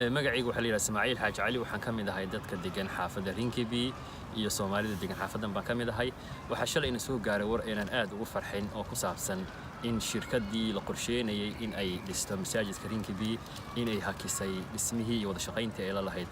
Magacayga waxaa la yidhaha Ismaaciil Xaaji Cali. Waxaan ka mid ahay dadka degan xaafadda Rinkeby iyo Soomaalida degan xaafaddan baan ka mid ahay. Waxaa shalay ina soo gaaray war aynaan aad ugu farxin oo ku saabsan in shirkaddii la qorsheynayay in ay dhisto masaajidka Rinkeby inay hakisay dhismihii iyo wada shaqayntii ay la lahayd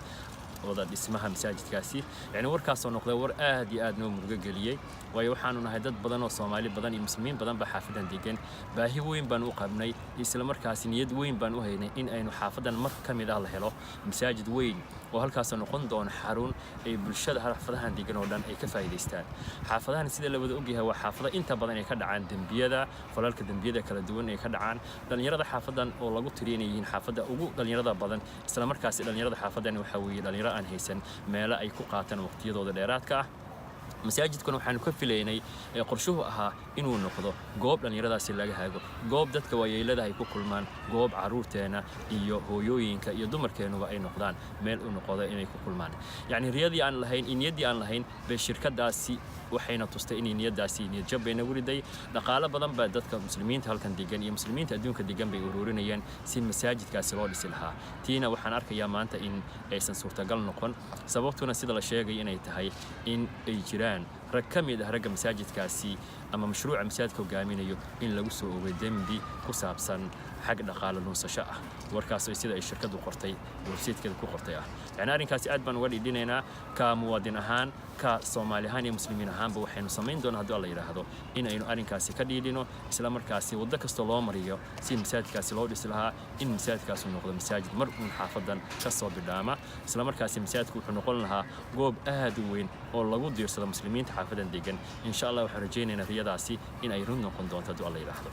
wada dhismaha masaajidkaasi. Yacni warkaasoo noqday war aad iyo aad noo murugo geliyey, waayo waxaanu nahay dad badan oo Soomaali badan iyo Muslimiin badan baa xaafadan degan. Baahi weyn baan u qabnay, isla markaasi niyad weyn baan u haynay in aynu xaafadan mar ka mid ah la helo masaajid weyn oo halkaasoo noqon doono xarun ay bulshada xaafadahan degan oo dhan ay ka faa'iidaystaan. Xaafadahan, sida la wada ogyahay, waa xaafado inta badan ay ka dhacaan dembiyada, falalka dembiyada kala duwan ay ka dhacaan. Dhalinyarada xaafadan oo lagu tiriyo inay yihiin xaafadda ugu dhalinyarada badan, isla markaasi dhalinyarada xaafadan waxaa weeye dhalinyaro aan haysan meelo ay ku qaataan waqtiyadooda dheeraadka ah. Masaajidkuna waxaanu ka filaynay ee qorshuhu ahaa inuu noqdo goob dhallinyaradaasi laga hago, goob dadka waayeelada ay ku kulmaan, goob carruurteena iyo hooyooyinka iyo dumarkeenuba ay noqdaan meel u noqodo inay ku kulmaan. Yacni riyadii aan lahayn iyo niyaddii aan lahayn bay shirkadaasi waxayna tustay inay niyaddaasi niyad jab bay nagu riday. Dhaqaalo badan baa dadka Muslimiinta halkan degan iyo Muslimiinta adduunka degan bay ururinayeen si masaajidkaasi loo dhisi lahaa. Tiina waxaan arkayaa maanta in aysan suurtagal noqon, sababtuna sida la sheegay inay tahay in ay jiraan rag ka mid ah ragga masaajidkaasi ama mashruuca masaajidka hogaaminayo in lagu soo ogay dembi ku saabsan xag dhaqaale lunsasho ah. Warkaas sida ay shirkaddu qortay, websitekeeda ku qortay ah. Yani arrinkaasi aad baan uga dhidhinaynaa ka muwaadin ahaan, ka Soomaali ahaan iyo Muslimiin ahaanba. Waxaynu samayn doonaa, haddii Alla yidhaahdo, in aynu arrinkaasi ka dhiidhino, isla markaasi waddo kastoo loo mariyo si masaajidkaasi loo dhisi lahaa, in masaajidkaasu noqdo masaajid mar uun xaafadan ka soo bidhaama. Isla markaasi masaajidku wuxuu noqon lahaa goob aad u weyn oo lagu diirsado muslimiinta xaafadan degan. Insha Allah waxaan rajaynaynaa riyadaasi in ay run noqon doonto, haddii Alla yidhaahdo.